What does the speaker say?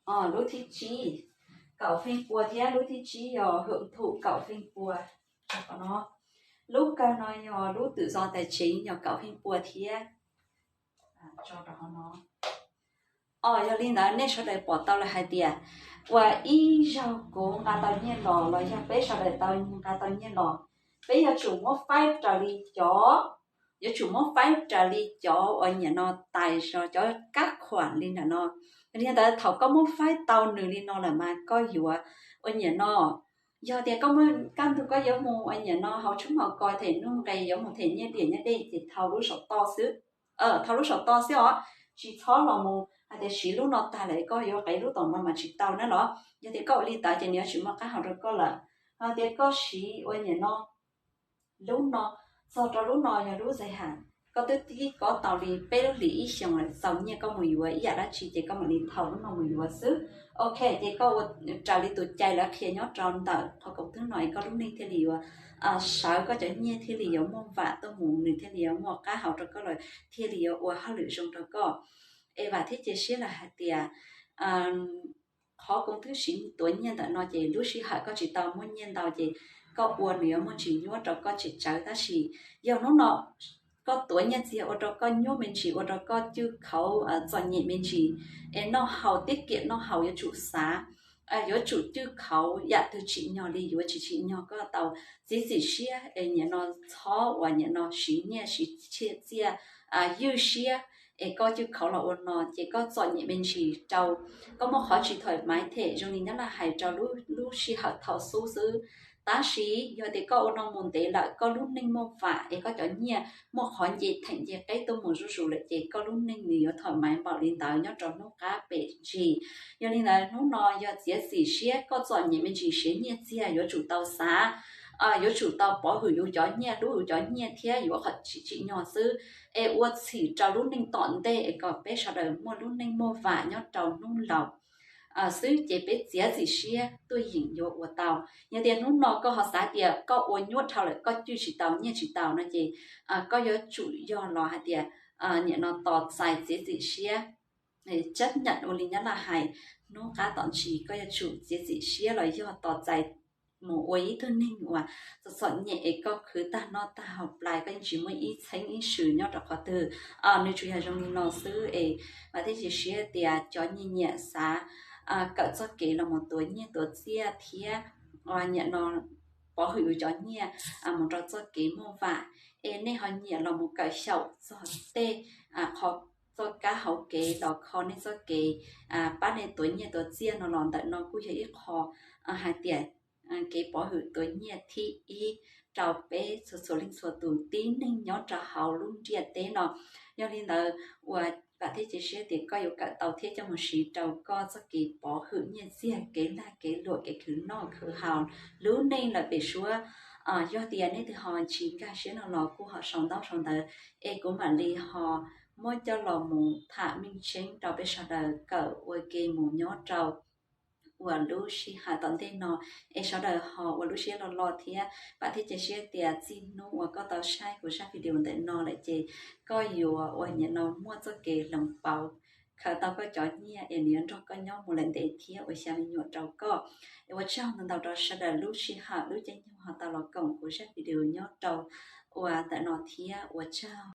Lub thib tsib kaum feej pua thiab lub thib tsib yog hwm thum kaum feej pua. Qhov no, lub kawg no yog lub twm zos tais tsev yog kaum feej pua thiab. Tso rau qhov no. Os, yog li ntawd nej sawv daws pom tau lawm hais tias uas ib zaug kuv nqa tau nyiaj los los yog peb sawv daws tau nqa tau nyiaj los, peb yuav tsum muab faib raws li cov, yuav tsum muab faib raws li cov uas nyiam no tais os, cov kab khuam li ntawm no. Yog li ntawd thaum koj muab faib tau nws li no lawm mas koj yuav ua nyiam no, yog tias koj muaj kaj ntug koj yuav mus ua nyiam no hauv tshoob hauv kos them nuj nqes, yuav mus them nyiaj diam nyiaj dej ces thau lub saum toj xwb. Thau lub saum toj xwb os, tsis txhob los mus hais tias siv lub no tag lawm koj yuav qev lub tom no mas tsis tau na los. Yog tias koj ua li ntawd ces nws yuav tsis muaj qab hau rau koj lawm. Hos tias koj siv ua nyiam no, lub no txog rau lub no yog lub zais ham, koj twb tib kob tau li peb lub hlis ib xyoos lawm, txaus nyiaj koj mus yuav ib yam dab tsi ces koj mam li thau lub no mus yuav xwb. Ok, ces koj ua raws li tus cai lawv qhia nyob rau ntawm qhov koom twb no es koj lub neej thiaj li yuav sawv, koj cov nyiaj thiaj li yuav muaj vam tuaj mus, nws thiaj li yuav muaj qab hau rau koj lawm, thiaj li yuav ua hauj lwm zoo rau koj. Es vam thiab cia siab lawm hais tias qhov koom twb siv tuav nyiaj ntawm no ces lub sij hawm koj tsis tau muaj nyiaj ntau ces koj ua nws yuav muaj ntsis nyuaj rau koj tseem tsawv, tab sis yog hnub no koj tuav nyiaj txiag ua rau koj nyuaj me ntsis, ua rau koj cwj khauv txom nyem me ntsis, es noj haus tiab kiam noj haus yuav tsum xav, yuav tsum cwj khauv, yam twg tsim nyog li yuav tsis tsim nyog koj tau txiav txim siab es nyiam no txhob uas nyiam no siv nyiaj siv txiaj, ywj siab es koj cwj khauv los ua no ces koj txom nyem me ntsis rau, koj muaj qhov tsis thoải mái them zoo li Nyab Laj hais rau lub sij hawm thaum xub xwb. Tab sis yog tias koj ua no mus ntev lawm koj lub neej muaj vam es koj cov nyiaj muaj qhov nce theem nce qeb tuaj mus zuj zus lawm ces koj lub neej nws yuav thoải mái npaum li ntawd nyob rau hnub qab pem ntsis. Yog li ntawd hnub no yog txiav txim siab, koj txom nyem me ntsis siv nyiaj txiag yuav tsum tau xav, yuav tsum tau pov hwm yus cov nyiaj, hlub yus cov nyiaj thiab yuav qhov tsis tsim nyog xwb. Es ua txhim rau lub neej tom ntej es kom peb sawv daws muaj lub neej muaj vam nyob rau hnub laus xwb ces peb txiav txim siab tuaj yeem yuav ua tau. Yog tias hnub no koj ho xav tias koj ua nyuaj dhau lawm koj cwj tsis tau nyiaj tsis tau no ces koj yuav tsum yog los hais tias nyiam no tos txais txiav txim siab, chấp nhận ua li Nyab Laj hais, hnub qab tom ntsis koj yuav tsum txiav txim siab los yog tos txais mus ua ib tug neeg uas txom txom nyem es koj khwv tag noj tag haus plaws, koj yeej tsis muaj ib txheeb ib sw nyob rau qhov twg. Nws tsuas yog zoo li no xwb es vam thiab cia siab tias cov nyiam nyiam xav kawm txoj kev los mus tuav nyiaj tuav txiaj thiab nyiam no pov hwm yus cov nyiaj mus rau txoj kev muaj vam, es nej ho nyiam los mus kawm xyaum txog tej qho txoj kab hauv kev los kho nej txoj kev pab nej tuav nyiaj tuav txiaj no los ntawm no kuj yog ib qho hais tias kev pov hwm tuav nyiaj thib ib rau peb txhua txhua leej txhua tus tib neeg nyob rau hauv lub ntiaj teb no. Yog li ntawd uas vam thiab cia siab tias koj yuav kawm tau thiab coj mus siv rau koj txoj kev pov hwm nyiaj txiag, kev lag kev luam, kev khwv noj khwv haus, lub neej lawm pem suab. Yog tias nej twb ho tsis nkag siab no los kuj ho sau ntaub sau ntawv es kuv mam li ho muab coj los mus tham meej tseeb rau peb sawv daws kawm ua ke mus nyob rau uas lub sij hawm tom ntej no es sawv daws ho ua lub siab loj loj thiab. Vam thiab cia siab tias txij hnub uas koj tau saib kuv zaj video ntawm no lawm ces koj yuav uas nyiam no muaj txoj kev hloov pauv, khaws tau koj cov nyiaj es nws yuav nrog koj nyob mus lawm ntev thiab ua xya me nyuam rau koj. Es ua tsaug ntau ntau rau sawv daws lub sij hawm lub caij nyoog ho tau los koom kuv zaj video nyob rau uas ntawm no thiab ua tsaug.